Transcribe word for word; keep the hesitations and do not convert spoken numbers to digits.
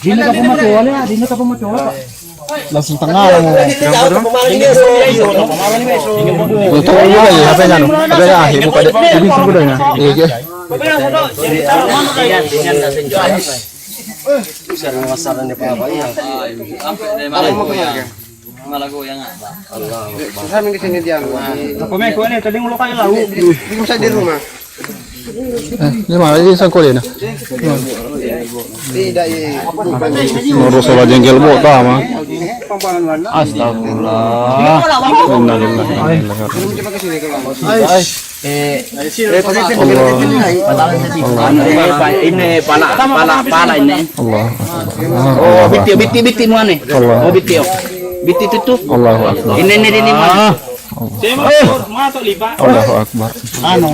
Dina kapamatoa, Lea, dina kapamatoa, Pak. Langsung tengah mo. Untung juga ya, H P-nya, no? H P-nya, ah, buka deh. Ini sudah ya. Iya, iya. Kami ke sini dia. Aku main kau ni, tadi ngulo kayu lau. Di rumah. Eh, ini mana? Ini sangkole na. Tidak, iya. Noro sola jengkel bo tama. Astagfirullah. Innalillahi wa inna ilaihi raji'un. Eh, eh, ini pala, pala, pala ini. Allah. Oh, bitti, bitti, bitti muane. Allah. Oh, bitti, oh. Bitti tutu. Allahu Akbar. Ini, ini, ini muane. Allahu Akbar. Anu.